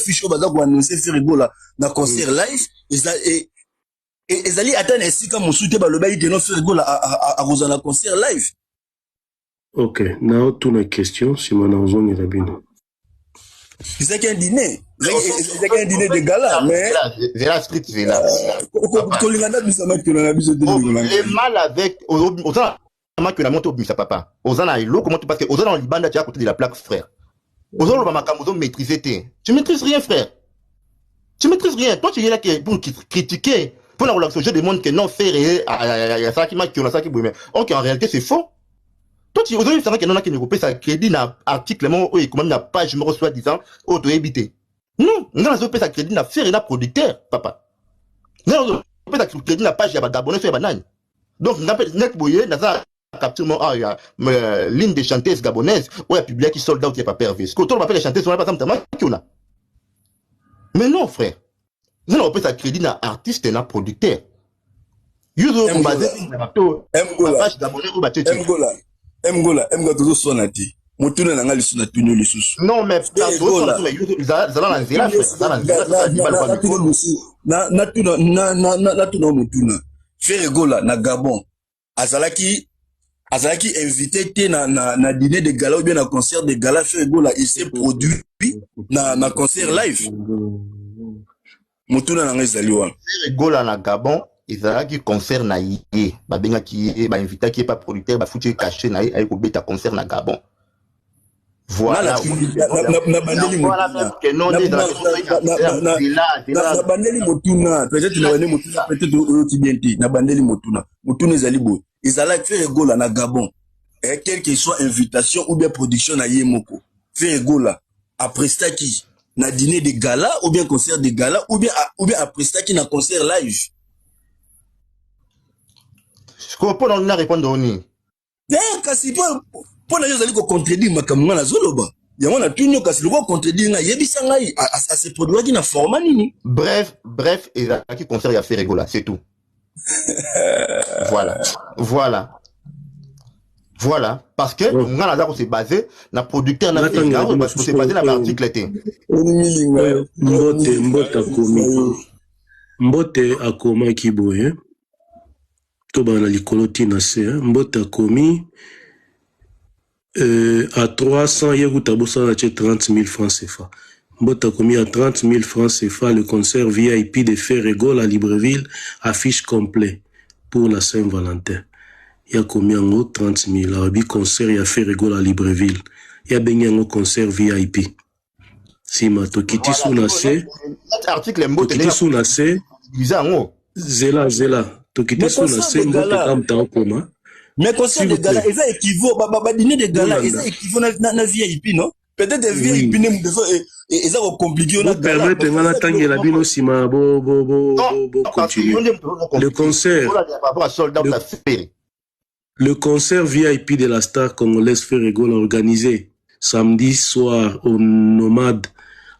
affiche oyo baza koannonce Ferre Gola na concert live. Ezali ata na esika mosusu te balobaki que non, Ferre Gola akozala na concert live. Ok, naotuna question, nsima nazongela bino. Ezalaki un dîner, ezalaki un dîner de gala, mais Zela, street, zela. Kolinga nda biso makolo na biso te. Le mal avec oza makolo na moto obimisa, papa, oza na eloko moto, parce que oza na libanda, tu es à côté de la plaque, frère. Ozoloba makambo ozo maîtriser te. Tu maîtrises rien, frère, tu maîtrises rien. Toi, tu es là pour critiquer, pour la relation. Je demande que non, frère, asalaki makolo, asalaki boye. Ok, en réalité, c'est faux. Toi, tu ozoyebisanga que non, nakende kopesa crédit na article moko oyo ekomami na page moko soi-disant oyo toyebi te. Non, nga nazopesa crédit na Ferre na producteur, papa. Nga nazopesa crédit na page ya bagabonais so ya banani. Donc nga mpe net boye naza capture mo awa ya l'une des chanteuses gabonaises oyo apubliaki sold out ya papa Hervé. Sikoyo toloba mpe chanteuse wana baza moto kuna. Mais non, frère, nga na kopesa crédit na artiste na producteur. Yo ozobase na bato page gabonais oyo batie. Mgola, Mgola, Mgola, tozoswana te. Motuna na nga lisusu, natuni yo lisusu. Non, mais zala na nzela, zala na nzela. Natuna motuna: Ferre Gola na Gabon azalaki invité te na dîner de gala ou bien na concert de gala? Ferre Gola, il s'est produit na concert live? Motuna na nga ezali wana. Ferre Gola na Gabon, ezalaki concert na ye. Babengaki ye, bainvitaki ye pa producteur, bafuti ye cachet na ye, aye kobeta concert na Gabon. Voilà, nabandeli motuna, peut-être nabandeli motuna, peut-être oyoki bien te. Nabandeli motuna. Motuna ezali boye: ezalaki Ferre Gola na Gabon, quelle que soit invitation ou bien production na ye moko, Ferre Gola aprestaki na dîner de gala ou bien concert de gala ou bien aprestaki na concert live? Mpo na répondre oni? Te, kasi mpo na yo ozali kocontredire makambo nga nazoloba. Yango natuni yo. Kasi lokola contredire ngai, yebisa ngai ase produiraki na format nini? Bref, bref, ezalaki concert ya Ferre Gola, c'est tout. Voilà, voilà, voilà, parce que nga naza kose base na producteur na kose base na baarticle te. Mbote, mbote akomi, mbote akomaki boye. Tobana na likolo ntina se. Mbote akomi à 300, ye kuta bosala tie 30 000 francs CFA. Mbote akomi: à 30 000 francs CFA, le concert VIP de Ferre Gola à Libreville affiche complet pour la Saint-Valentin. Ya komi yango 30 000. Alobi concert ya Ferre Gola à Libreville, ya bengi yango concert VIP. Nsima tokiti su na se. Article mbote. Tokiti su na se. Yango. Zela, zela, tokiti su na se. Mbote kamta okoma. Mais concert de gala eza équivaut ba dîner de gala, eza équivaut na VIP, non? Peut-être VIP nde moto eza kocompliquer. Yo permettre nga natangela bino, nsima bo bo bo bo continue. Le concert Le concert VIP de la star congolaise Ferre Gola, organisé samedi soir au Nomade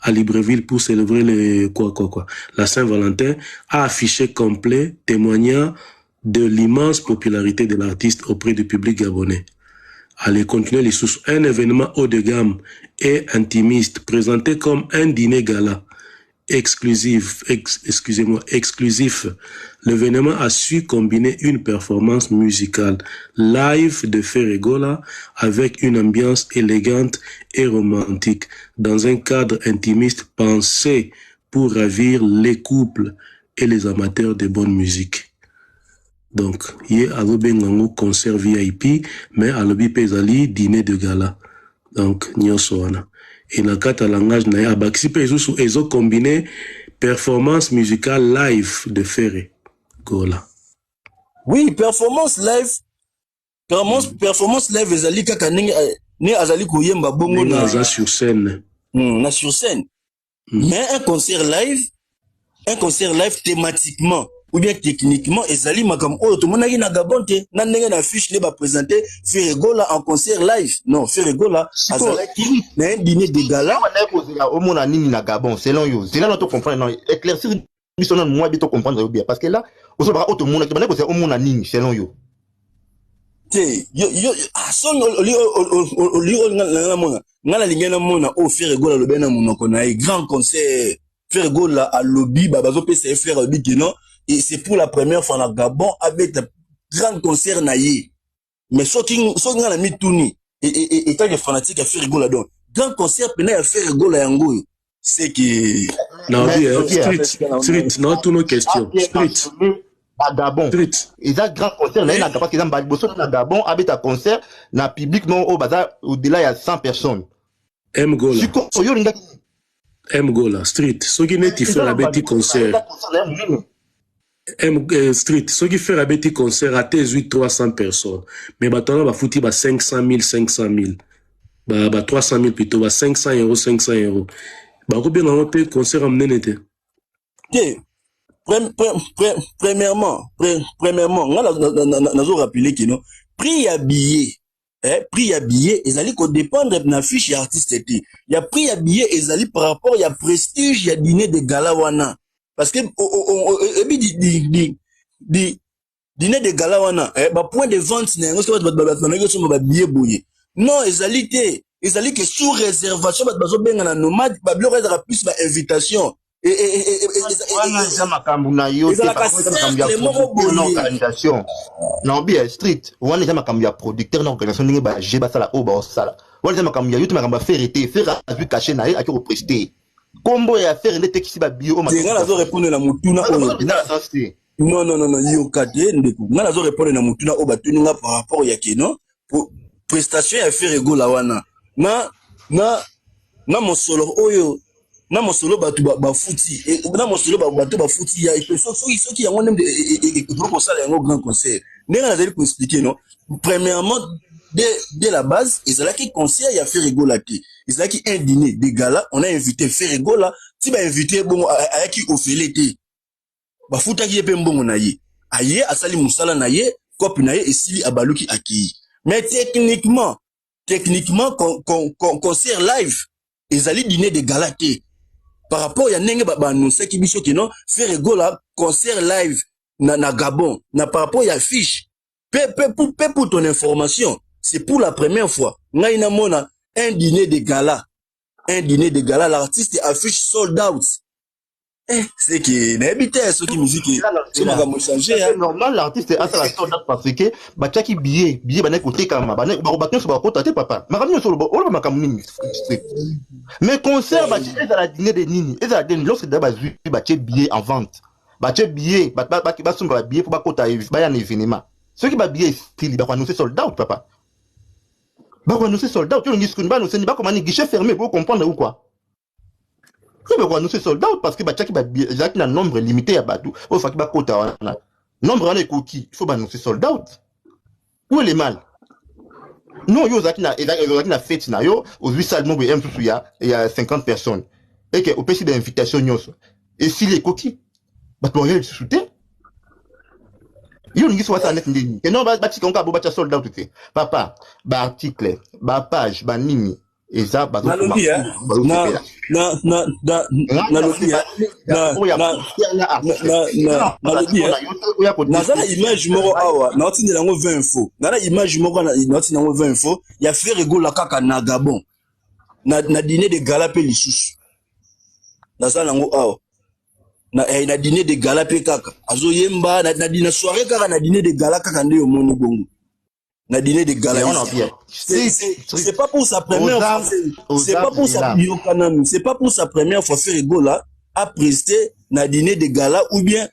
à Libreville pour célébrer le quoi quoi quoi la Saint-Valentin, a affiché complet, témoignant de l'immense popularité de l'artiste auprès du public gabonais. Allez, continuer les sous. Un événement haut de gamme et intimiste présenté comme un dîner gala exclusif, excusez-moi, exclusif. L'événement a su combiner une performance musicale live de Ferre Gola avec une ambiance élégante et romantique dans un cadre intimiste pensé pour ravir les couples et les amateurs de bonne musique. Donc, ye azobenga yango concert VIP, mais alobi mpe ezali dîner de gala. Donc, nyonso wana. Et na kati ya langage na ye, abakisi mpe lisusu ezocombine performance musicale live de Ferre Gola. Oui, performance live, performance live ezali kaka ndenge ne azali koyemba bongo. Na aza sur scène. Na sur scène. Mais un concert live, un concert live thématiquement ou bien techniquement, ezali makambo oyo tomonaki na Gabon te, na ndenge na fiche nde baprésente Ferre Gola en concert live. Non, Ferre Gola azalaki na un dîner de gala. Omona nini na Gabon selon yo? Zela na to comprendre, non, éclaircir biso nanu mwa bi to comprendre yo bien, parce que là ozobaka oyo tomonaki banda kozela. Omona nini selon yo? Te, yo, yo, ah, son oli oli oyo nga namona. Ngai nalingi namona oyo Ferre Gola alobi na monoko na ye, grand concert. Ferre Gola alobi, bazopesa ye, Ferre alobi que non, et c'est pour la première fois na Gabon abeta grand concert na ye. Mais soki ngai na mituni étant que fanatique ya Ferre Gola, donc grand concert pena ya Ferre Gola yango oyo, c'est que Naobi, street, street, naotuna question, street. Na Gabon. Street. Eza grand concert na ye na Gabon, parce que eza mbala liboso na Gabon abeta concert na public moko oyo baza au-delà ya 100 personnes. M Gola. Sikoyo yo olingaki M Gola, street, soki neti Ferre abeti concert. Eza concert na ye monene. M street, soki Ferre abeti concert ate ezwi 300 personnes, mais bato wana bafuti ba 500 000, 500 000, ba 300 000 plutôt, ba 500 euros, 500 euros, bakobenga yango mpe concert ya monene te? Te. Premièrement, nga nazo rappeler que non, prix ya billet, prix ya billet ezali kodépendre na fiche ya artiste te. Ya prix ya billet ezali par rapport ya prestige ya dîner de gala wana, parce que ebi di dîner de gala wana, ba point de vente na yango, soki bato bandaki kosomba ba billet boye, non, ezali te. Ezali ke sous réservation, bato bazobenga na Nomade, babiloko ezalaka plus ba invitation. Wana eza makambo na yo te. Ezalaka eza makambo ya cercle moko producteur na boye. Organisation na obi ya street wana, eza makambo ya producteur na organisation, ndenge baje basala oyo baosala wana, eza makambo ya yo te, makambo ya Ferre te. Ferre azwi cachet na ye, aki koprester nkombo ya Ferre nde tekisi babillet oyo. Te, nga nazo répondre na motuna oyo. Te. Non, non, non, non, yoka te, ndeko. Nga nazo répondre na motuna oyo batuni nga par rapport ya que non, prestation ya Ferre Gola wana na mosolo oyo, na mosolo bato bafuti, na mosolo bato bafuti ya soki yango nde ekoki kosala yango grand concert. Ndenge nazali koexpliquer, non, premièrement, dès la base, ezalaki concert ya Ferre Gola te, ezalaki un dîner de gala. On a invité Ferre Gola, ti bainvité bongo, ayaki ofele te, bafutaki ye mpe mbongo na ye, aye asali mosala na ye, kope na ye esili, abaluki, akei. Mais techniquement, concert live ezali dîner de gala te, par rapport ya ndenge baannonsaki biso que non, Ferre Gola concert live na Gabon, na par rapport ya fiche. Pe pour ton information, c'est pour la première fois ngai namona un dîner de gala, un dîner de gala, l'artiste affiche sold out. C'est que nayebi te soki musique, so makambo change. C'est normal, l'artiste asala sold out parce que batiaki billet bandaki kotekama, bato nyonso bakota te. Papa, makambo nyonso oloba, makambo nini strict? Mais concert batie, ezala dîner de nini, ezala dîner, lorsque da bazwi, batie billet en vente, batie billet, basomba babillet mpo bakota, baya na événement. Soki babillet esili, bakoannonce sold out. Papa, bakoannonce sold out. Olingi sukuni baannonce nini? Bakoma ni guichet fermé po comprendre ou quoi? Soki bakoannonce sold out parce que batiaki, ezalaki na nombre limité ya bato oyo faki bakota wana, nombre wana ekoki, il faut baannonce sold out. Où est le mal? Non, yo ozalaki na fête na yo, ozwi salle moko ya mosusu ya 50 personnes, eke opesi bainvitation nyonso, esili, ekoki, bato bakoya lisusu te. Yo olingi so basala neti ndeni ke non, batika ngo kaka bo batya sold out te? Papa, baarticle, bapage, banini eza. Nalobi nalobi nalobi, naza na image moko awa, naotindela yango 20 info. Nga na image moko, naotinda yango 20 info ya Ferre Gola kaka na Gabon, na dîner de gala mpe lisusu. Naza nango awa na dîner de gala mpe kaka azoyemba na soirée kaka, na dîner de gala kaka nde omoni bongo na dîner de gala. C'est pas pour sa première fois, c'est pas pour sa, yoka nanu, c'est pas pour sa première fois Ferre Gola a presté na dîner de gala ou bien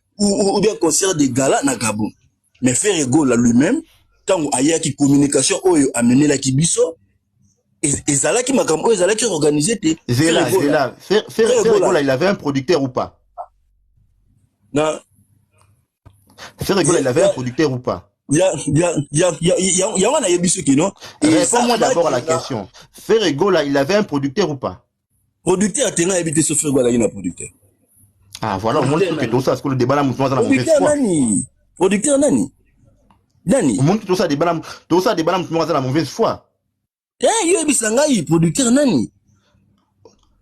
concert de gala na Gabon. Mais Ferre Gola lui-même, ntango ayaki, communication oyo amenelaki biso ezalaki makambo oyo ezalaki organisé te. Zela, zela. Ferre Gola, il avait un producteur ou pas? Na Ferre Gola, il avait un producteur ou pas? Yango nayebi soki non. Réponds-moi d'abord à la question. Ferre Gola, il avait un producteur ou pas? Producteur te, nga yebi te so Ferre Gola azalaki na producteur. Ah voilà, au moins que tout ça, parce que le débat là, mouvement dans la mauvaise Producteur foi. nani? Producteur nani? Nani? Au moins tout ça débat là, tout ça débat là, mouvement dans la mauvaise foi. Eh, yo yebisa ngai, producteur nani?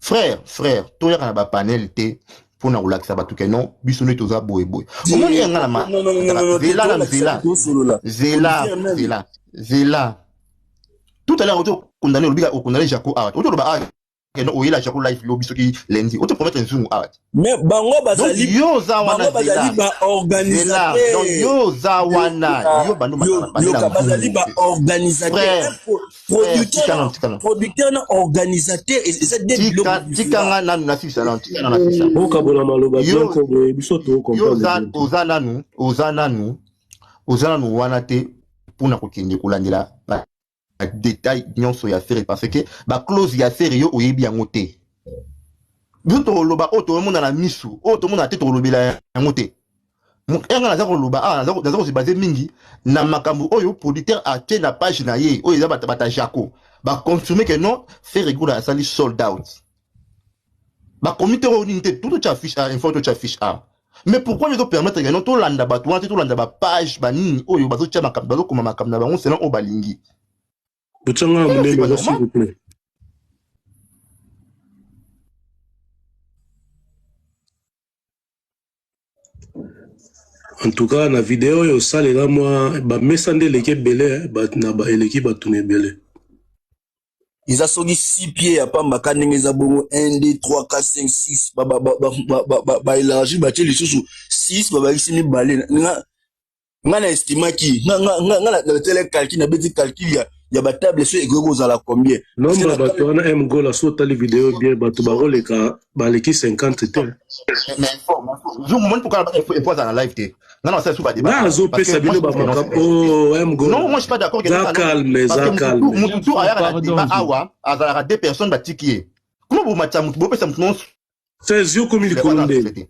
Frère, frère, toyaka na bapanel te mpona kolakisa bato ke non, biso nde toza boye boye. Omoni yanga na ma Non, non, non, non, non, zela na zela. Tosolola. Zela. Producteur nani? Zela, zela. Tout à l'heure oto condamné, olobi okondamne Jaco awa, otoloba awa kende oyela Jaco live lobi soki lundi, oto promettre nzungu awa. Mais bango bazali, yo oza wana, bango bazali ba organisateur. Donc yo oza wana, yo bando yoka, bazali ba organisateur, producteur, producteur na organisateur, eza deux biloko. Tikanga nanu nasisa nanu, tika nanu nasisa. Bokabola maloba bien ko boye biso to comprendre. Oza nanu, oza nanu, oza nanu wana te mpona kokende kolandela ba détail nyonso ya Ferre, parce que ba clause ya Ferre yo oyebi yango te. Biso tokoloba oyo toomona na misu, oyo tomona te tokolobela yango te. Nga naza koloba awa, naza kose base mingi na makambo oyo producteur atie na page na ye, oyo eza bata Jaco baconfirme que non, Ferre Gola asali sold out. Bakomi te oyo nini te, tout totya fiche a info, totya fiche a. Mais pourquoi yo permettre que non, tolanda bato wana te, tolanda bapage banini oyo bazotya makambo, bazokoma makambo na bango selon oyo balingi? Botyanga monene, s'il vous plaît. En tout cas, na video oyo osalela mwa bamesa nde eleki ebele, na eleki bato na ebele. Eza soki 6 pieds ya pamba ka ndenge eza bongo, 1 2 3 4 5 6, baélargi, batie lisusu 6, babakisi mibale. Nga na estimaki, nga natele calcul, nabeti calcul ya batable so ekoki kozala combien. Nombre ya bato wana, M Gola, so otali video bien, bato bakoleka, baleki 50 te. Zungu moni, pourquoi il faut azala na live te? Nga na basala su badébat. Nga azopesa bino bamakambo. Oh, M Gola. Non, moi je suis pas d'accord. Za calme, za calme. Mutu tu ayaka na débat awa, azalaka deux personnes, batiki ye. Comment bomatisa mutu, bopesa mutu non? 16, yo komi likolo ndenge.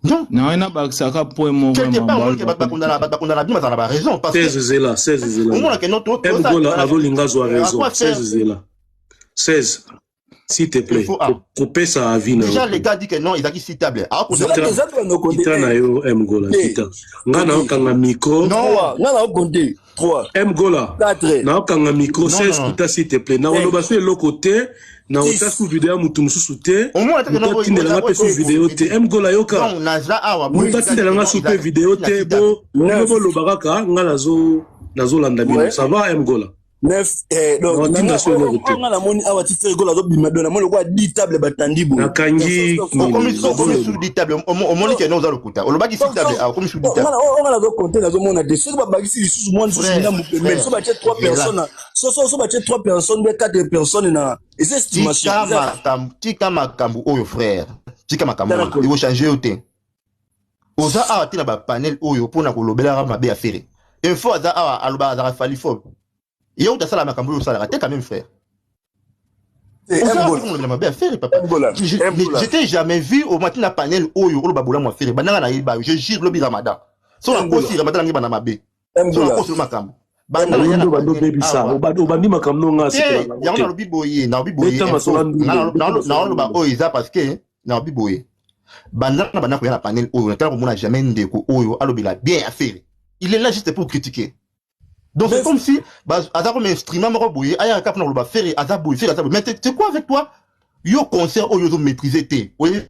Non. Na wana bakisaka point moko. Quelque part omoni ke bato bakondana, bato bakondana bino bazala na baraison, parce que 16, zela, 16, zela. Omonake non. M Gola azolinga azwa raison. 16, zela, 16, s'il te plaît, kopesa avis na Déjà les gars dit que non, ezalaki six table. Kita na yo, M Gola, kita. Nga na okanga micro. Nga na okonte 3. M Gola, 4. Na okanga micro. 16, kita s'il te plaît. Na oloba so eloko te, na ota su video ya mutu mosusu te, moto atindelanga mpe su video te. M Gola, yoka, moto atindelanga su mpe video te. Bo bino boloba kaka, nga nazolanda bino. Ça va, M Gola? Neuf, donc Natinda so eloko te. Nga namoni awa ti Ferre Gola azobima, do namoni lokola 10 table batandi boye. Nakangi. Okomi sur 10 table, omoni ke no, oza lokuta. Olobaki six table, okomi sur 10 table. Nga nazokonte, nazomona te soki babakisi lisusu mwa lisusu ndambu pembeni, so batie 3 personnes, so batie 3 personnes be 4 personnes na eza estimation. Tika makambo oyo, frère, tika makambo oyo, ekochange yo te. Oza awa te na bapanel oyo mpona kolobelaka mabe ya Ferre. Info aza awa, aloba azalaka faliphobe. Ye uta asala makambo oyo osalaka te quand même, frère. Olobela mabe ya Ferre, papa, je t'ai jamais vu au matin na panel oyo oloba bolamu ya Ferre. Bandanga nayeba yo, je jure, lobi Ramadan, so nakosi Ramadan nange bana mabe, so nakosi makambo. Bandobebisa, obandi makambo no nga. Yango nalobi boye, nalobi boye, naoloba oyo eza parce que nalobi boye: banda na banda koya na panel oyo, natala komona jamais ndeko oyo alobela bien ya Ferre. Il est là juste pour critiquer. Donc c'est comme si aza comme instrument moko boye, ayaka kaka mpona koloba Ferre aza boye, Ferre aza boye. Mais c'est quoi avec toi? Yo concert oyo ozomaîtrise te, oyebi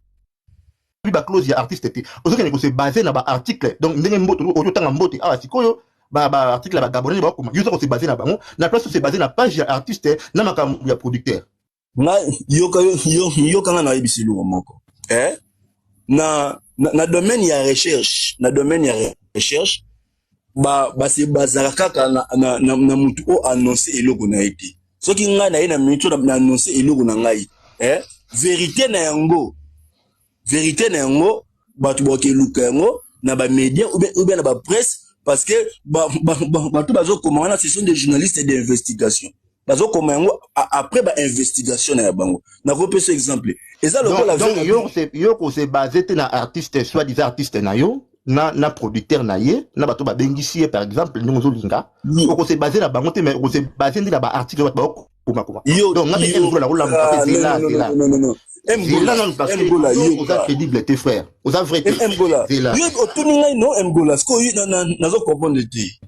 baclause ya artiste te, ozokende kose base na baarticle. Donc ndenge mbote oyo otanga mbote awa sikoyo, baarticle ya bagabonais bakoma, yo oza kose base na bango na place ose base na page ya artiste na makambo ya producteur. Nga yoka, yo yoka, nga nayebisi eloko moko, eh? Na domaine ya recherche, na domaine ya recherche, base bazalaka kaka na mutu oyo annonce eloko na ye te. Soki ngai na ye na minute oyo na annonce eloko na ngai, eh? Vérité na yango, vérité na yango, bato bakeluka yango na bamédia ou bien na bapresse, parce que bato bazokoma wana, ce sont des journalistes d'investigation, bazokoma yango après bainvestigation na ya bango. Nakopesa exemple, eza lokola Donc yo kose base te na artiste, soit disant artiste na yo, na producteur na ye, na bato babengisi ye. Par exemple, ndenge ozolinga, okose base na bango te, mais okose base nde na baarticle bato bakokomakoma. Donc nga mpe Mgola nakolamuka mpe, zela, zela, zela nanu, parce que oza crédible te, frère, oza vrai te. Mgola, yo otuni ngai no, Mgola, sikoyo nazo comprendre te.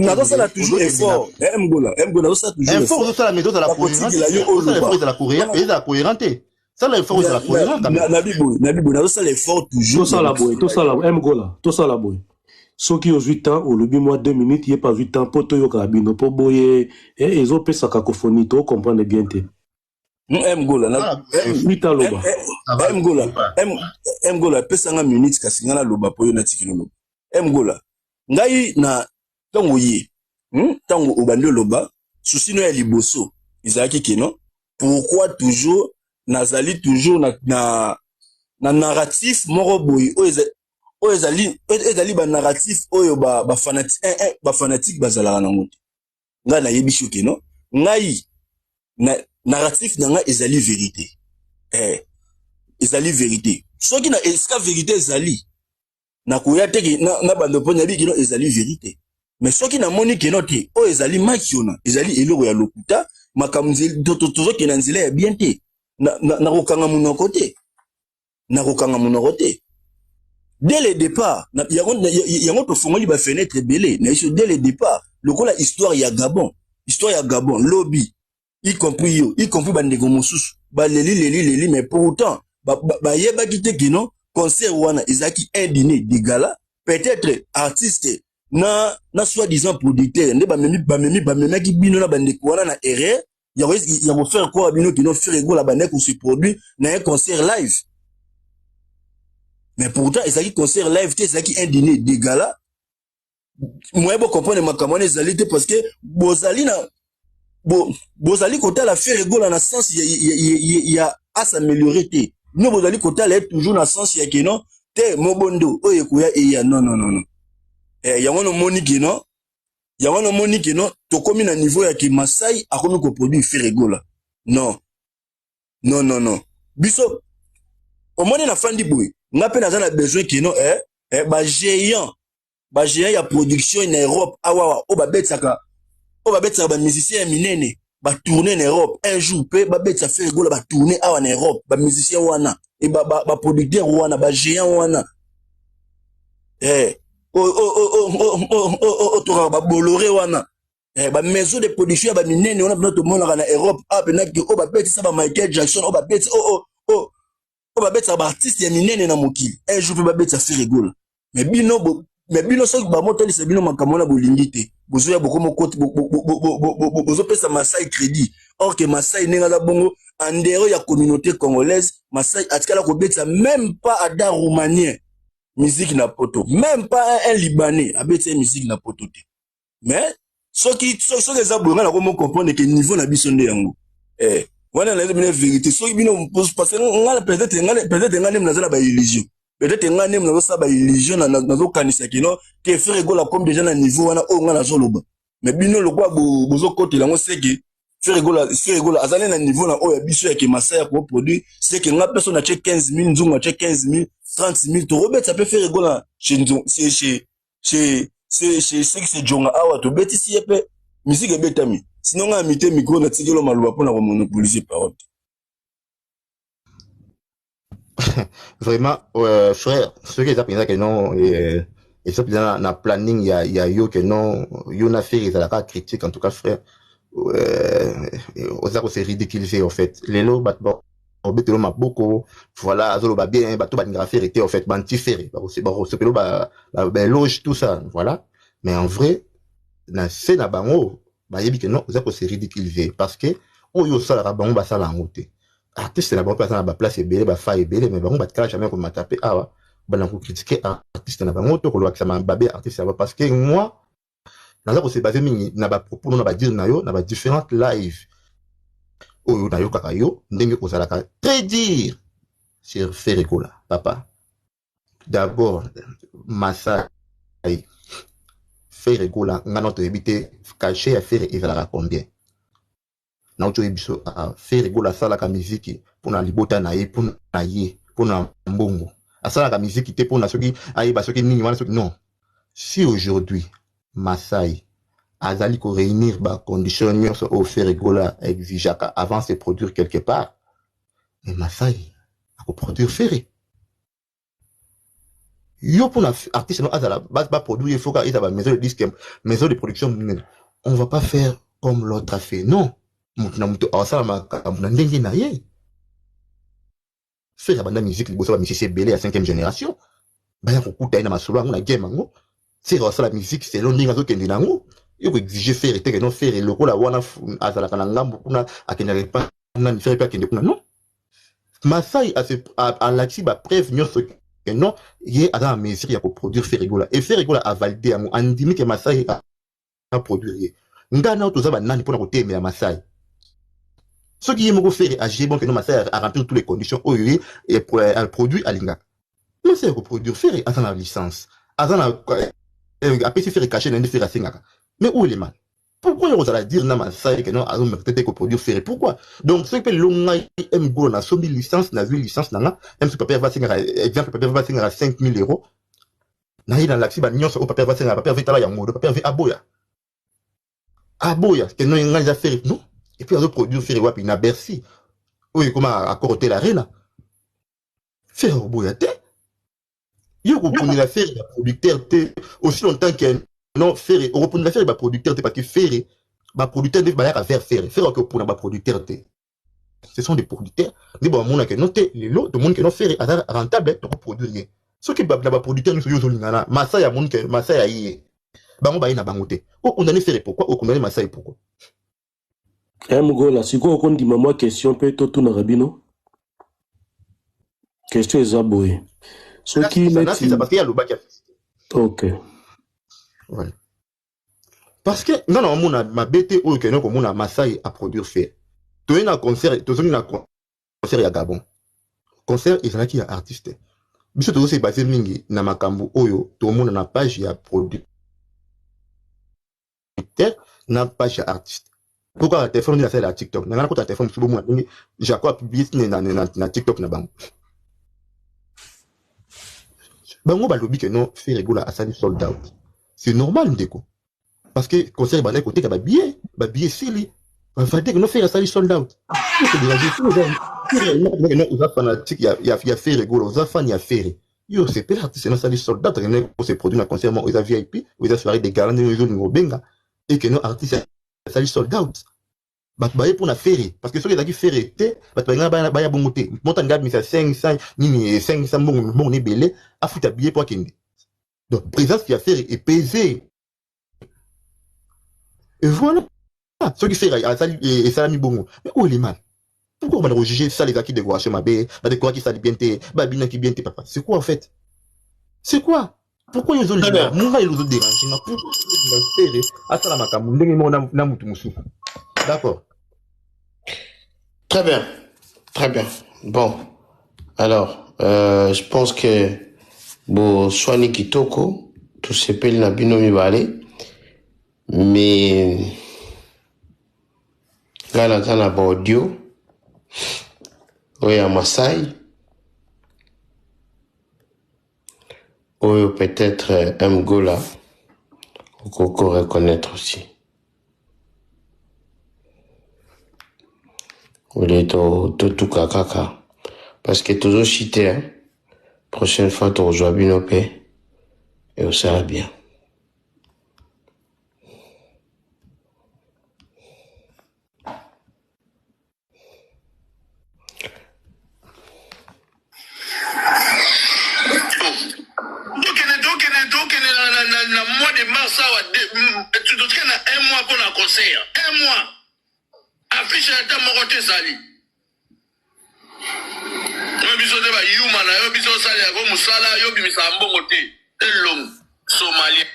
Nazosala toujours effort, Mgola, Mgola, nazosala toujours. Effort ozosala, mais ozala cohérent, ezala cohérent, ezala cohérent te. Sala effort, ozala cohérent. Nabi boye, nabi boye, nazosala effort toujours. Tosala boye, tosala, Mgola, tosala boye. Soki ozwi temps olobi mwa 2 minutes, ye pe azwi temps po toyokaka bino po boye eh, ezopesa cacophonie, to comprendre bien te. M Gola na M aloba. M Gola M M Gola pesa nga minute kasi nga naloba po yo natikeli oloba. M Gola ngai na ntango ye ntango obandi oloba souci no ya liboso ezalaki keno pourquoi toujours nazali toujours na narratif moko boye oyo ezali ezali ba narratif oyo ba fanatique ba fanatique bazalaka nango te. Ngai nayebi soki keno ngai na narratif na ngai ezali vérité, ezali vérité. Soki na esika vérité ezali, nakoya te ke na bando mpo nayebi keno ezali vérité. Mais soki namoni keno te oyo ezali makiona, ezali eloko ya lokuta, makambo tozokende na nzela ya bien te, nakokanga monoko te, nakokanga monoko te dès le départ. Yango tofongoli bafenêtre ebele na biso dès le départ, lokola histoire ya Gabon. Histoire ya Gabon lobi, y compris yo, y compris bandeko mosusu baleli leli leli, mais pourtant bayebaki te keno concert wana ezalaki un dîner de gala. Peut-être artiste na soi-disant producteur nde bamemi bamemi bamemaki bino na bandeko wana na erreur ya kofaire croire bino kino Ferre Gola bandeko kose produit na un concert live. Mais pourtant ezalaki concert live te, ezalaki un dîner de gala. Moye bocomprendre makambo wana ezali te, parce que bozali na bozali kotala Ferre Gola na sens ya as'améliorer te. Bino bozali kotala ye toujours na sens ya keno te mobondo oyo ekoya eya. Non, non, non, non. Yango nomoni keno, yango nomoni keno tokomi na niveau ya ke Masai akomi koproduire Ferre Gola. Non, non, non, non. Biso omoni nafandi boye, nga mpe naza na besoin keno bagéant, bagéant ya production na Europe awawa, oyo babetisaka bamusicien ya minene batourne na Europe, un jour mpe babetisa Ferre Gola batourne awa na Europe. Bamusicien wana e baproducteur wana, bagéant wana, oyo tokaka babolore wana, bamaison de production ya baminene wana mpena tomonaka na Europe awa mpenaki, oyo babetisa ba Michael Jackson, oyo babetisa oyo babetisaka baartiste ya minene na mokili, un jour mpe babetisa Ferre Gola. Mais bino soki bamotalisa bino makambo wana, bolingi te. Bozoya bokomokoti, bozopesa Masai crédit, or que Masai ndenge aza bongo, en dehors ya communauté congolaise, Masai atikala kobetisa même pas ada roumanien musique na poto, même pas un Libanais abetisa ye musique na poto te. Mais soki eza boye, ngai nakomo comprendre ke niveau na biso nde yango wana. Nayebi bino vérité. Soki bino, parce que ngai peut-être ngai ndenge naza na baillusion, peut-être ngai ndenge nazosala baillusion, nazokanisa kino ke Ferre Gola comme déjà na niveau wana oyo ngai nazoloba. Mais bino lokola bozokotela yango, seke Ferre Gola azali na niveau na oyo ya biso ya ke Masai ya koproduire, seke ngai mpe so natie 15 000, nzungu atie 15 000, 30 000, tokobetisa mpe Ferre Gola chez chez Jonga awa, tobetisi ye mpe musique ebetami. Sinon ngai amite micro, natikeli maloba mpona komonopoliser parole te. Vraiment, frère, soki eza mpenza ke non, eza mpenza na planning ya yo ke non, yo na Ferre ezalaka critique, en tout cas frère, oza kose ridiculiser en fait. Lelo bato obetelo maboko, voilà, azoloba bien. Bato balingaka Ferre te en fait, banti Ferre bakosepelo baéloge, tout ça, voilà. Mais en vrai, na se na bango bayebi ke non, oza kose ridiculiser, parce que oyo osalaka, bango basala yango te. Artiste na bango mpe aza na baplace ebele, bafa ebele, mais bango batikala jamais komata mpe awa bana kocritiquer artiste na bango to kolobakisa mabe artiste na bango. Parce que moi naza kose baser mingi na bapropos no, na badire na yo na badifférentes live oyo nayokaka yo, ndenge ozalaka très dur sur Ferre Gola. Papa, d'abord Masai, Ferre Gola, nga na toyebi te cachet ya Ferre ezalaka combien. Nauti oyebi biso, Ferre Gola asalaka miziki mpona libota na ye, mpona ye, mpona mbongo. Asalaka miziki te mpona soki ayeba soki nini wana soki non. Si aujourd'hui Masai azali koréunir bacondition nyonso oyo Ferre Gola exigeaka avant se produire quelque part, mais Masai akoproduire Ferre. Yo mpona artiste no azala baproduire, il faut ka eza ba maison de disque, maison de production monene. On va pas faire comme l'autre a fait, non. Moto na moto asala makambo na ndenge na ye. Ferre abanda musique liboso bamusicien ebele ya cinquième génération baya kokuta ye na masolo yango na game yango. Ferre asala musique selon ndenge azokende na yango. Yo ko exiger Ferre te que non Ferre lokola wana azalaka na ngambo kuna akendaka epa nani Ferre pe akende kuna non. Masai alakisi ba preuve nyonso que non ye aza na mesure ya ko produire Ferre Gola et Ferre Gola a valide yango andimi que Masai a produire ye. Nga na yo toza ba nani pona kotelemela Masai? Soki ye moko Ferre a juge bon que non Masai a remplir toutes les conditions oyo ye a produit alingaka. Masai ako produire Ferre aza na licence aza na apesi Ferre cachet na nde Ferre asengaka. Mais où est le mal? Pourquoi yo kozala dire na Masai que non azo mériter te ko produire Ferre? Pourquoi? Donc soki pe lelo ngai M Gola nasombi licence nazui licence na nga même si papa Herve asengaka exemple papa Herve asengaka 5000 euros naye nalakisi ba nyonso oyo papa Herve asengaka papa Herve tala yango papa Herve aboya aboya que non ngai eza Ferre non et puis azo produire Ferre wapi na Bercy oyo ekoma accord hotel arena Ferre oboya te yo okoponela Ferre ba producteur te aussi longtemps que non Ferre okoponela Ferre ba producteur te parce que Ferre ba producteur nde bayaka vers Ferre Ferre akopona ba producteur te ce sont des producteurs nde bamona que non te lelo tomoni que non Ferre aza rentable tokoproduire ye soki na ba producteur nyonso yo ozolingana Masai amoni que Masai aye ye bango baye na bango te okondane Ferre pourquoi okondane Masai pourquoi M Gola sikoyo okondima mwa question mpe totunaka bino question eza boye soki neti parce que alobaki ok ouais. parce que nga na omona mabe te oyo kende komona Masai a produire Ferre toye na concert tozongi na concert ya Gabon concert ezalaki ya artiste biso tozo se base mingi na makambo oyo tomona na page ya producteur na page ya artiste po kaka telefone nde nasalela tiktok na ngai nakota telefone mosusu bomona ndenge jaco apublie na, na, na, na tiktok na bango bango balobi ke non Ferre Gola asali sold out c'est normal ndeko parce que concert ebandaki koteka babillet babillet esili bavalide ke non Ferre asali sold out non oza fanatique ya, ya, ya Ferre Gola oza fan ya Ferre yo osepela artiste no asali sold out akende kose produit na concert moko eza vip oyo eza soirée de gala ndenge ozolinga obenga eke no artiste asali sold out bato baye mpona Ferre parce que soki ezalaki Ferre te bato balingaka baya bongo te moto alingi abimisa 500 nini 500 mbongo mbongo na ebele afuta billet mpo akende donc présence ya Ferre epese et voilà soki Ferre asali esalami bongo mais oyo le mal pourquoi obanda kojuge sala ezalaki décoration mabe badekoraki esali bien te babinaki bien te papa c'est quoi en fait c'est quoi pourquoi yo ozolinga ngai ozo dérange nga pourquoi ozolinga Ferre asala makambo ndenge moko na mutu mosusu d'accord très bien très bien bon alors euh, je pense que boswani kitoko tosepeli na bino mibale mais ngai naza na baaudio oyo ya masai oyo peut-être M Gola okoko reconnaître aussi olie totuka kaka parce que tozochite hein? prochaine fois tokozwa bino mpe eosala bien tokende tokende tokende na, na, na, na mois de mars awa totika na un mois mpo na concert un mois affiche ata moko te ezali yo biso te bayuma na yo biso osalela ko mosala yo obimisaka mbongo te elongo somalien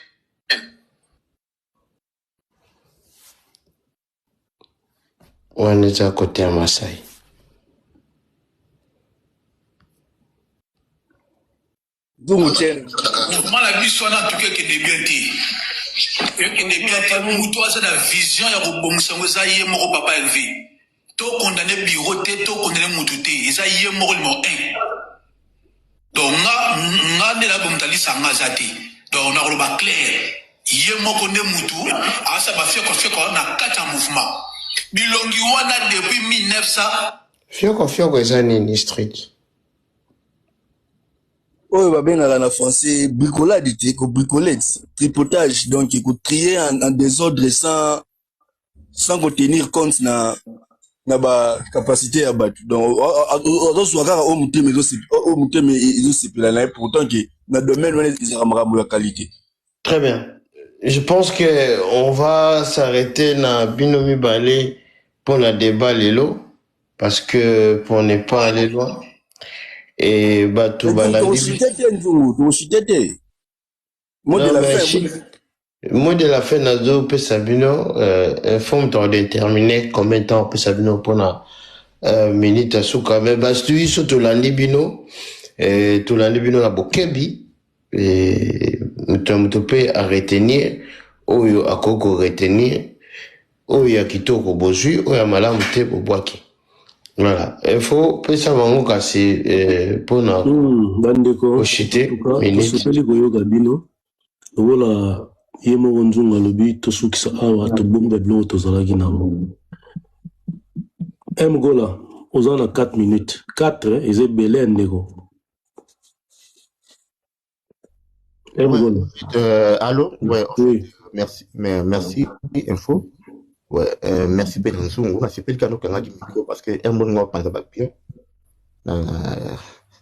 Wana eza kote ya Masai. Zungu Chen. Mouvement na biso wana en tout cas ekende bien te. Ekende bien te. Mutu aza na vision ya kobongisa yango eza ye moko papa Hervé. To condamner bureau te, to condamner mutu te. Eza ye moko numéro 1. Donc nga nga nde na moto alisa nga aza te. Donc nakoloba clair. Ye moko nde mutu asa ba fioko fioko na kati ya mouvement. Bilongi wana depuis 1900 Fioko fioko eza nini street? Oyo babengaka na français bricolade te, ko bricoler, tripotage, donc ko trier en, en désordre sans sans ko tenir compte na na ba capacité ya bato donc azozwa kaka oyo motema oyo motema ezosepela na ye pourtant ke na domaine wana ezalaka makambo ya qualité. Très bien. Je pense que on va s'arrêter na bino mibale pour la débat lelo parce que pour ne pas aller loin et bato balandi Tokoshite te Nzungu, tokoshite te. Mot de Non, la mais fin. Mot de la fin nazopesa bino info moto akodetermine combien de temps opesa bino mpona minute ya suka. Mais basi biso tolandi bino, tolandi bino na bokebi, moto ya moto mpe aretenir oyo akoki koretenir, oyo ya kitoko bozwi, oyo ya malamu te bobwaki. Voilà, info pesa bango kasi mpona Bandeko, koshite en tout cas, minute. Tosepeli koyoka bino. Lokola ye moko Nzungu alobi, tosukisa awa, tobomba biloko tozalaki nango. M Gola, oza na 4 minutes. 4 eza ebele ya ndeko M Ouais. Gola. Allô? Ouais, Oui. merci, mais merci, info. Ouais, merci Ben Nzungu. Nasepeli kaka nokangaki micro parce que un bon ngo panza ba bien.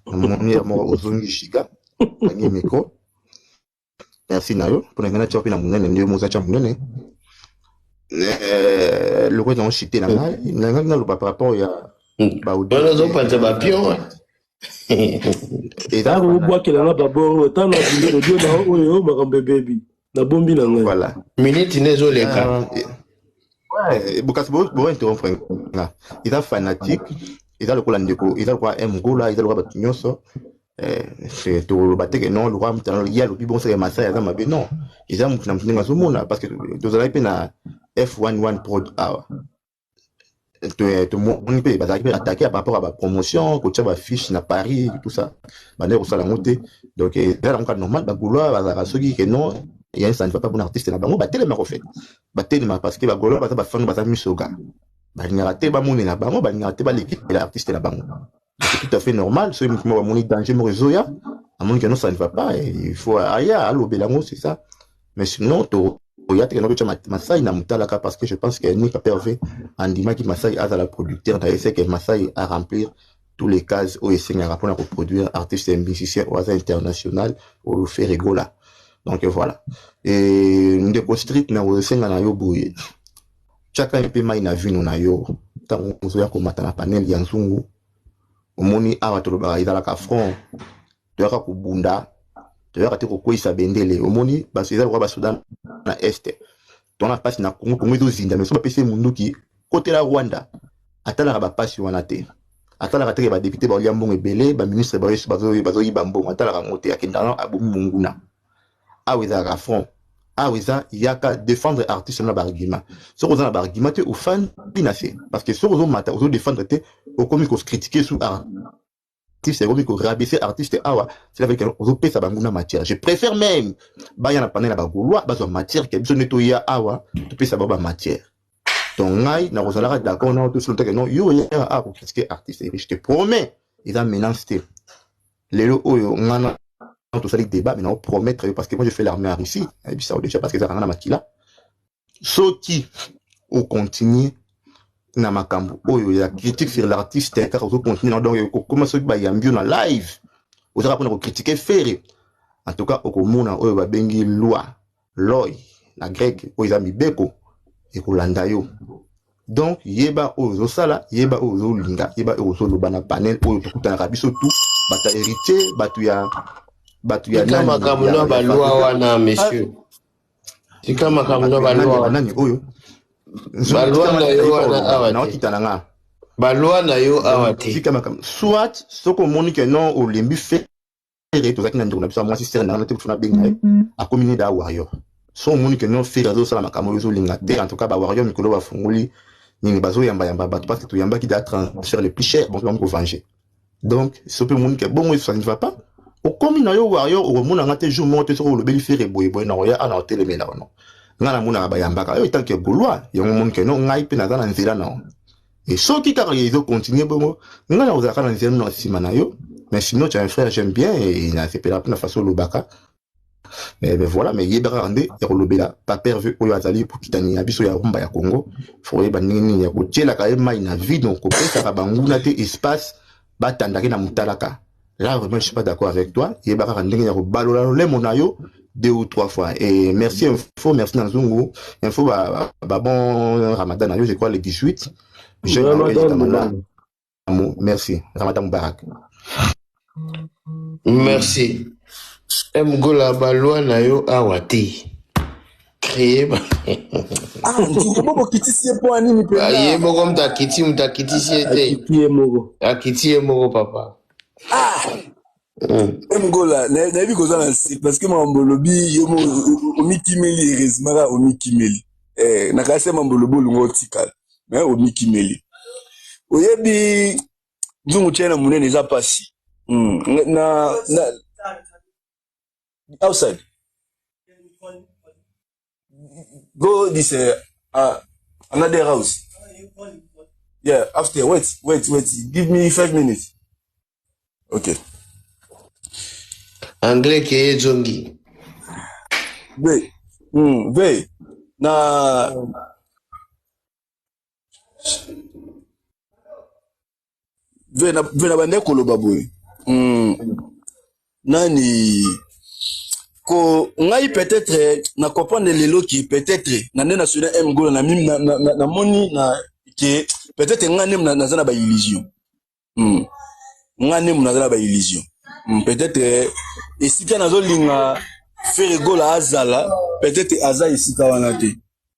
Namoni ya moko ozongi giga, kangi micro. Merci na yo. Mpona ngai natia mpe na monene nde yo moza tia monene. Lokola nango chite na ngai, na ngai naloba par rapport ya ba audio. Wana ozopanza bapion. Eza Ntango obwakela nga babor, ntango na audio na oyo makambo ebebi, nabombi na ngai. Voilà. Minute nde ezoleka. Ouais, bokasi bo interrompre nga. Eza fanatique, eza lokola ndeko, eza lokola M Gola, eza lokola bato nyonso. Toloba te ke non, lokola moto ye alobi bongo seke Masai aza mabe. Non, eza motu na motu ndenge azomona, parce que tozalaki mpe na F11 Prod awa, tomoni mpe bazalaki mpe attaqué par rapport à bapromotion, kotia bafiche na Paris, tout ça, bandeki kosala yango te. Donc eza yango kaka normal. Bagaulois bazalaka, soki ke non, ya ça ne va pas bon artiste na bango, batelemaka. Au fait, batelemaka parce que bagaulois baza bafano, baza misoga, balingaka te bamonela bango, balingaka te balekela artiste na bango. C'est tout à fait normal. Soki motu moko amoni danger moko ezoya, amoni ke non, ça ne va pas, et il faut aya alobela yango, c'est ça. Mais sinon to oya te ke totia Masai na motalaka, parce que je pense que Nika Perve andimaki Masai azala producteur na ye, c'est que Masai a remplir tous les cases oyo esengaka mpona koproduire artiste et musicien oyo aza international, oyo Ferre Gola. Donc voilà. Et ndeko Street, na kosenga na yo boye: tiaka mpe mai na vino na yo ntango ozoya komata na panel ya Nzungu. Omoni awa tolobaka, ezalaka front, toyaka kobunda, toyaka te kokweyisa bendele. Omoni eza lokola basoda na Est, tona mpasi na Kongo, Kongo ezozinda, mais so bapesi ye munduki kotela Rwanda, atalaka bapasi wana te, atalaka teke badéputé baolia mbongo ebele, baministre bazoyiba mbongo, atalaka yango te, akendaka abomi monguna. Awa ezalaka front, awa eza yaka défendre artiste na baargument. Soki oza na baargument te, ofandi na se, parce que soki ozomata, ozodéfendre te, okomi kocritiquer su artiste, ekomi korabaisser artiste awa, cela veut dire ozopesa bango na matière. Je préfère même baya na panel ya bagaulois, bazwa matière, ke biso nde toya awa topesa bango bamatière. Donc ngai nakozalaka d'accord na to teke non, yo oyaka awa kocritiquer artiste, et je te promets, eza menace te. Lelo oyo ngai na tosali débat, mais nao promettre yo, parce que moi je fais l'armée en Russie, nayebisa yo déjà, parce que ezalaka nga na makila. Soki ocontinue na makambo oyo ya critique sur l'artiste, kaka ozocontinue na, donc okokoma, soki bayambi yo na live, ozaka mpona kocritiquer Ferre, en tout cas okomona oyo babengi loi, loi na grec, oyo eza mibeko, ekolanda yo. Donc yeba oyo ozosala, yeba oyo ozolinga, yeba oyo ozoloba na panel oyo tokutanaka biso tu, bato ya Héritier, bato ya Tika makambo na baloi wana, monsieur, tika makambo na baloi. Banani oyo? Baloi na yo wana awa te. Naokita na nga. Baloi na yo awa te. Tika makambo. Soit soki omoni ke non, olembi Ferre, tozalaki na ndeko na biso ya mwasi, sere na nga te, kutu nabenga ye, akomi nde da warrior. So omoni ke non, Ferre azosala makambo oyo ozolinga te, en tout cas bawarrior mikolo bafungoli nini, bazoyambayamba bato, parce que toyambaki da transfert le plus cher, bon, bango kovange. Donc so mpe omoni ke bongo ça ne va pas, okomi na yo warrior, okomona nga te jour moko te. Soki olobeli Ferre boyeboye, na koya ana otelemela ono. Ngai namonaka bayambaka oyo etanke Gaulois yango. Omoni ke non, ngai mpe naza na nzela na e. Soki kaka ezocontinue bongo, ngai nakozalaka na nzela na nsima na yo. Mais sinon tu as un frère, j'aime bien et nasepela mpe na façon olobaka. Mais voilà, mais yebaka kaka nde ya kolobela paper vu oyo azali kokitani na biso ya rumba ya Congo, fo oyeba ndenge nini ya kotielaka ye mai na vino, kopesaka banguna te espace batandaki na motalaka. Là vraiment je suis pas d'accord avec toi. Yeba kaka ndenge ya kobalola lolemo na yo. Deux ou trois fois. Et merci Info, merci Nanzungu. Info, bah, bah, bon Ramadan, je crois le 18. Je Ramadan, Merci. Ramadan Moubarak. Merci. Mgola balwa na yo awa te. Créer ba. Ah, nzungu bobo kitisi ye mpo ya nini mpenza? Ye moko moto akiti moto akitisi ye te. Akiti ye moko. Akiti ye moko papa. Ah! Mgola, nayebi koza na nse parce que makambo olobi yo omikimeli heureusement kaka omikimeli. Eh, nakanisi mambo olobi olingo otikala. Mais omikimeli. Oyebi nzungu tiena na monene eza pasi. Na na outside. Go this another house. Yeah, after wait, wait, wait. Give me 5 minutes. Okay. Anglais ke ezongi. Ve. Ve. Na ve na ve na bande koloba boye. Nani ko ngai peut-être na comprendre lelo ki peut-être na nde na sona M Gola na na na, na, na moni na ke peut-être ngai nde naza na ba illusion. Ngai nde naza na ba illusion. Peut-être esika nazolinga Ferre Gola azala peut-être aza esika wana te.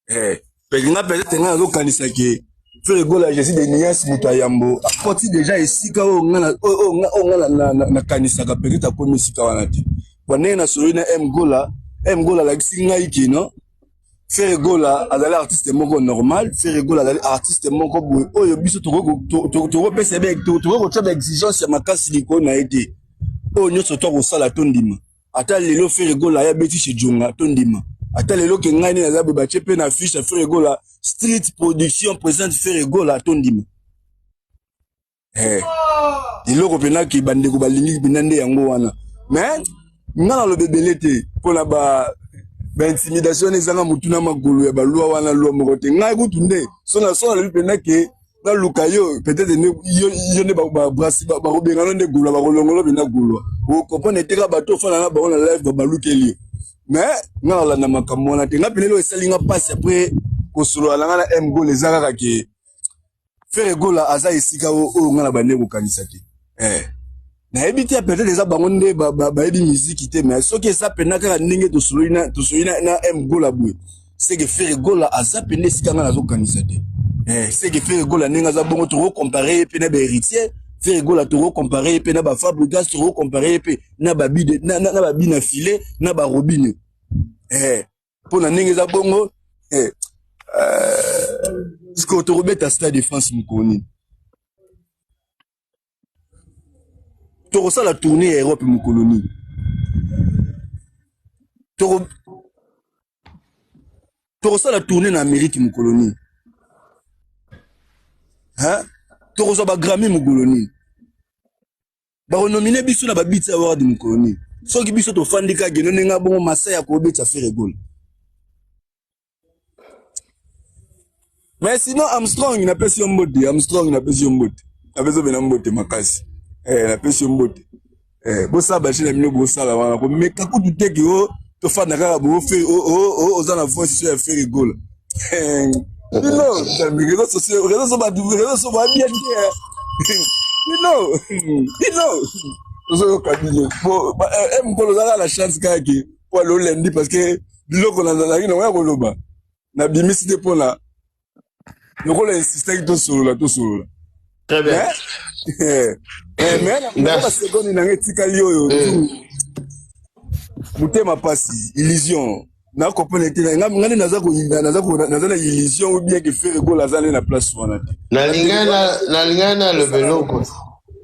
Eh, nga peut-être nga nazokanisa ke Ferre Gola Jésus de Nias moto ya yambo akoti déjà esika oyo nga oyo nga nakanisaka peut-être akomi esika wana te. Kwa ndenge nasololi na M Gola, M Gola alakisi ngai ke non Ferre Gola azali artiste moko normal, Ferre Gola azali artiste moko boye oyo biso tokopesa tokoki kotia ba exigence ya makasi likolo na ye te. Oyo nyonso tokosala tondima. Ata lelo Ferre Gola aya beti chez Djonga tondima. Ata lelo ke ngai nde naza boye batie mpe na affiche ya Ferre Gola Street Production présente Ferre Gola tondima. Eh, eloko mpena ke bandeko balingi mpena nde yango wana. Mais nga naloba ebele te mpona ba ba intimidation wana ezanga motu na makolo ya balwa wana lwa moko te. Ngai kutu nde so na so nalobi mpena ke naluka yo peut-être nde yo yo nde babrasi bakobengana nde gulwa bakolongola mpena gulwa okomprendre te kaka bato ofanda na bango na live babalukeli yo. Mais nga nalanda makambo wana te. Nga mpena eloko esali nga mpasi après kosolola na nga na M Gola eza kaka ke Ferre Gola aza esika oyo nga na bande kokanisa te. Eh. Nayebi te peut-être eza bango nde bayebi miziki te mais soki eza pena kaka ndenge tosololi na tosololi na, na M Gola boye c'est que Ferre Gola aza pena esika nga nazokanisa te. Eh, c'est que Ferre Gola ndenge aza bongo toko comparer ye pe na ba héritier Ferre Gola toko comparer ye pe na ba Fabregas toko comparer ye pe na ba bide na, na, na ba bina filet na ba Robinho. Eh, mpo na ndenge eza bongo eh, sikoyo tokobeta Stade de France mokolo nini? Tokosala tournée ya Europe mokolo nini? Tokosala tournée na Amérique mokolo nini? Hein? Tokozwa ba Grammy mokolo nini? Bakonomine biso na ba BET Award mokolo nini? Soki biso tofandi kaka geno ndenge bongo Masai akobeta Ferre Gola. Mais sinon Armstrong napesi yo mbote, Armstrong napesi yo mbote. Napesi yo pena mbote makasi. Eh, napesi yo mbote. Eh, bosala ba na bino bosala wana komeka kutu te ke o tofanda kaka bo fe o oza na voice so ya Ferre Gola. Bino réseaux sociaux, réseaux sociaux bato, réseaux sociaux ba bien te. Bino, bino tozoyoka bino. Bo mokolo ozalaka na chance kaka ke po alo lundi parce que biloko nazalaki nango ya koloba nabimisi te mpona lokola insistaki tosolola tosolola. Très bien. Mais na basekonde nanga etikali oyo motema pasi illusion na comprendre te nga nde naza naza na illusion ou bien que Ferre Gola aza nde na place wana te. Nalingai naloba eloko,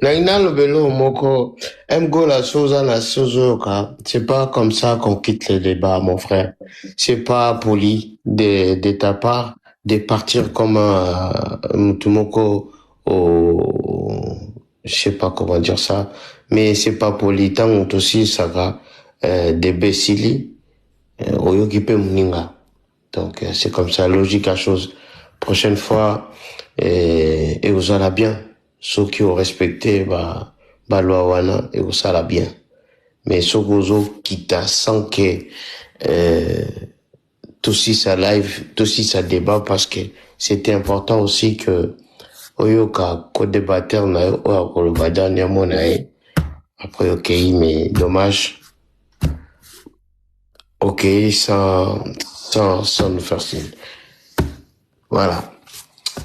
nalingi naloba eloko moko. M Gola, so oza na so ozoyoka, c'est pas comme ça qu'on quitte le débat, mon frère. C'est pas poli de ta part de partir comme un mutu moko au, je sais pas comment dire ça, mais c'est pas poli. Ntango tosilisaka débat esili, oyoki mpe moninga. Donc c'est comme ça, logique à chose. Prochaine fois ekozala bien soki orespecte ba baloi wana, ekozala bien. Mais soki ozokita sans que euh, tosisa live, tosisa débat parce que c'était important aussi que oyoka co-débatteur na yo oyo akoloba dernier mot na ye après okei mais dommage okei sans, sans, sans nous faire signe. Voilà.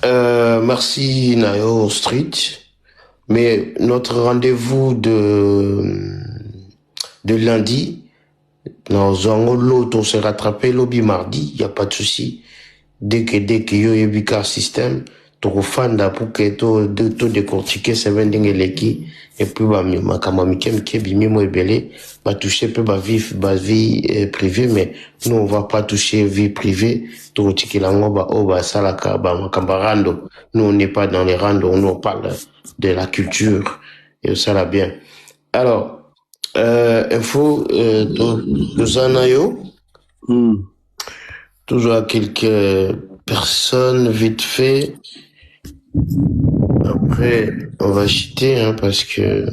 Euh, merci Nayo Street. Mais notre rendez-vous de, de lundi, dans l'autre, on s'est rattrapé lobby mardi, il n'y a pas de souci. Dès que, dès que yo yebika système, tokofanda pour que to, de, to décortiquer semaine ndenge eleki et puis ba makambo ya mike mike ebimi mo ebele ba toucher mpe ba vie, ba vie eh, privée mais nous on va pas toucher vie privée tokotikela yango ba oyo basalaka ba makambo ya rando nous on n'est pas dans les rando nous on parle de la culture et osala bien alors euh, info euh, toza na yo mm. Toujours quelques personnes vite fait. Après, on va chuter hein, parce que.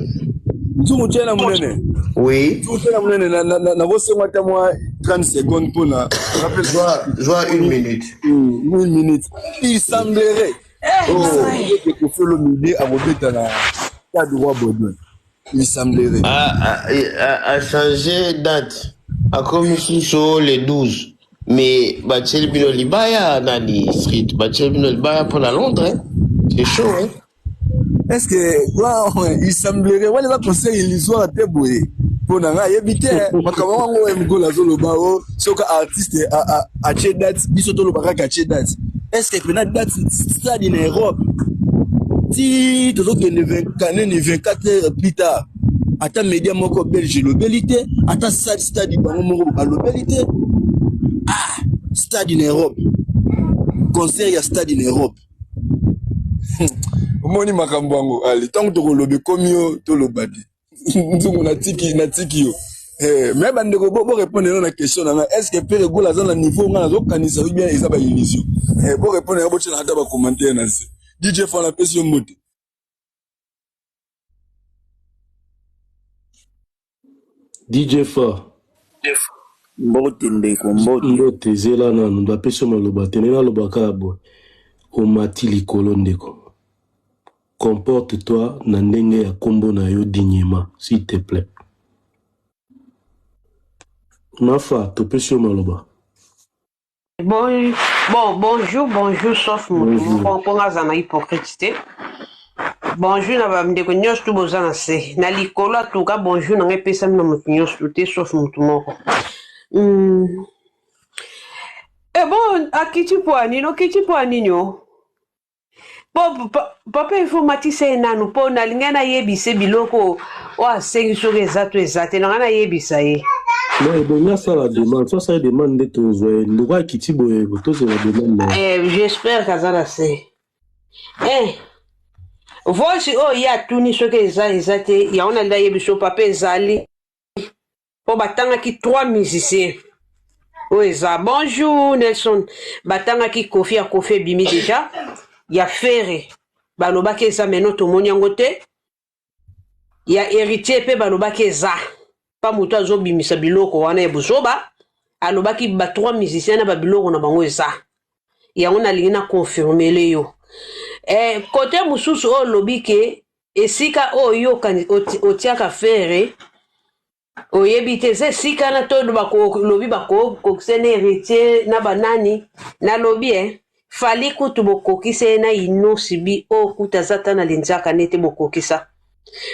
Nzungu tiena munene. Oui. Nzungu tiena munene na na na bosengo ata mwa 30 secondes pona. Joie, joie une minute. Mmh, une minute. Il semblerait. Eh, oh. Que Koffi Olomide akobeta na Stade Roi Baudouin. Il semblerait. A, a, a, a changé date. Akomi susu le 12. Mais batieli bino libaya nani street batieli bino libaya mpo na Londres hein? C'est chaud hein? Est-ce que là, il semblerait wana eza conseil illusoire te boye mpo na ngai ayebi te makambo yango oyo mokolo azoloba o soki artiste atie date biso toloba kaka atie date est ce que mpena date stade na europe ti tozokende nini 24 heures plus tard ata media moko belge elobeli te ata stade stade bango moko balobeli te ah stade na europe concert ya stade na europe omoni makambo yango ale ntango tokoloba ekomi yo toloba te nzungu natiki natiki yo eh, mais bandeko bo borépondre no na question na ngai est ce que pere gola aza na niveau ngai nazokanisa ou bien eza baillusion eh, borépondre nga botyela ata bacommentaire na nse dj fana apesi yo mbote DJ Fa. Mbote ndeko, mbote. Mbote, zela nanu, bapesi yo maloba te, ndenge naloba kaka boye. Omati likolo ndeko. Comporte-toi na ndenge ya kombo na yo dignement, s'il te plaît. Mafa, topesi yo maloba. Bon, bon, bonjour, bonjour, sauf moto moko mpo nga aza na hypocrite te. Bonjour na bandeko nyonso tu boza na se. Na likolo atuka bonjour na ngai epesami na moto nyonso tu te sauf moto moko. Mm. Eh bon, akiti mpo ya nini? Okiti mpo ya nini o? Po, pa, papa il faut matisa ye nanu mpo nalingai nayebisa ye biloko oyo asengi soki eza to eza te nanga nayebisa ye Non, ebongi asala demande. So asala demande nde tozwa ye. Ndeko akiti boye tozela demande na ye. eh, j'espère kaza na se eh, voice oyo ye atuni soki eza eza te yango nalingi ayebisa yo papa ezali mpo batangaki trois musiciens oyo eza bonjour nelson batangaki kofi ya kofi ebimi deja ya fere balobaki eza meno tomoni yango te ya héritier mpe balobaki eza pa moto azobimisa biloko wana ya buzoba alobaki ba trois musiciens na babiloko na bango eza yango nalingi na confirmele yo eh, kote mosusu oyo olobi ke esika oyo yo otiaka fere oyebi te eza esika na to lobi bakokokisa na héritier na banani nalobi e eh, fali kutu bokokisa ye na inosibi oyo kutu aza ata na linzaka nete bokokisa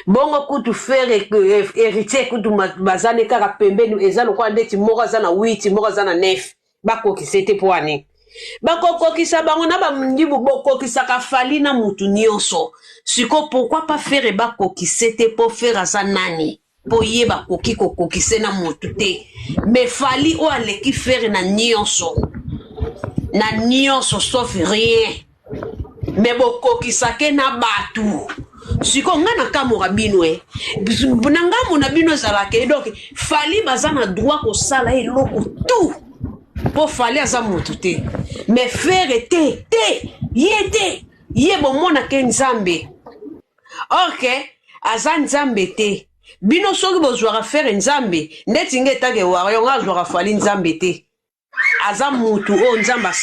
bongo kutu fere eh, héritier kutu baza ne kaka pembeni eza lokola ndeti moko aza na 8 moko aza na 9 bakokisa ete mpo ani bakokokisa bango na bandibu bokokisaka fali na mutu nyonso siko pourquoi pas fere bakokise te mpo fere aza nani mpo ye bakoki kokokise na mutu te me fali oyo aleki fere na nyonso na nyonso sauf rien me bokokisake na bato sikoyo ngai nakamwaka bino e na ngambo na bino ezalaka e donc fali baza na droit kosala eloko tout mpo fali aza motu te me fere te te ye te ye bomonake nzambe orke aza nzambe te. Bino soki bozwaka Ferre nzambe ndeti nga etake warrior nga azwaka Fally nzambe te aza mutu oyo nzambe as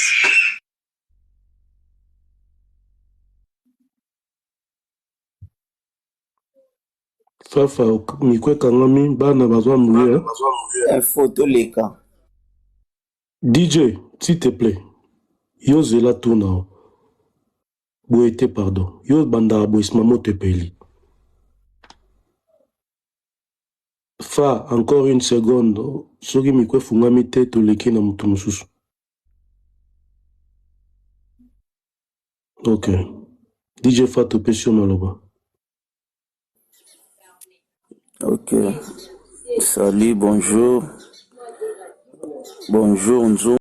Fafa micro ekangami bana bazwa mbuye hein? Info toleka. DJ s'il te plait yo zela tour na yo boye te pardon yo obandaka boye sima moto epeli fa encore une seconde soki micro efungami te toleki na moto mosusu ok DJ fa topesi yo maloba. Ok. Salut, bonjour. Bonjour, Nzou.